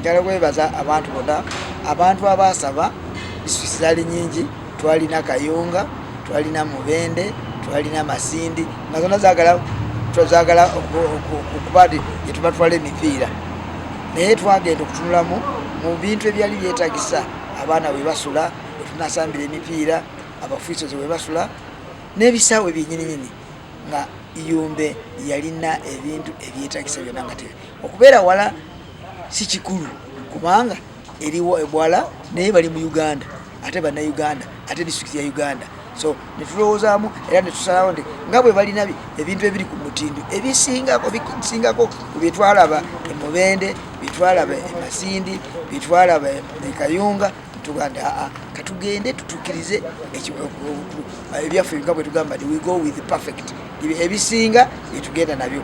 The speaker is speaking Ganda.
Njagala kwebaza abantu bonna, abantu abasaba. Disitulikiti zaali nyingi, twalina Kayunga, twalina Mubende, twalina Masindi, nga zonna zagala okuba nti gyetubatwala emipiira, naye twagenda okutunulamu mu bintu ebyali byetagisa, abaana we basula, wetunasambira emipiira, abafiisozi we basula n'ebisaawe byenyininyini, nga Yumbe yalina ebintu ebyetagisa byonna. Nga okubeera wala si kikulu, kubanga eriwo ebwala, naye bali mu Uganda, ate Bannayuganda, ate disitulikiti ya Uganda. So netulowoozaamu era netusalawo nti nga bwe balina ebintu ebiri ku mutindo ebisingako, bisingako ku byetwalaba emubende, byetwalaba emasindi, byetwalaba ekayunga, tugamba nti aa, katugende tutukirize ebyaffe. Nga bwe tugamba nti we go with perfect, ebisinga byetugenda nabyo.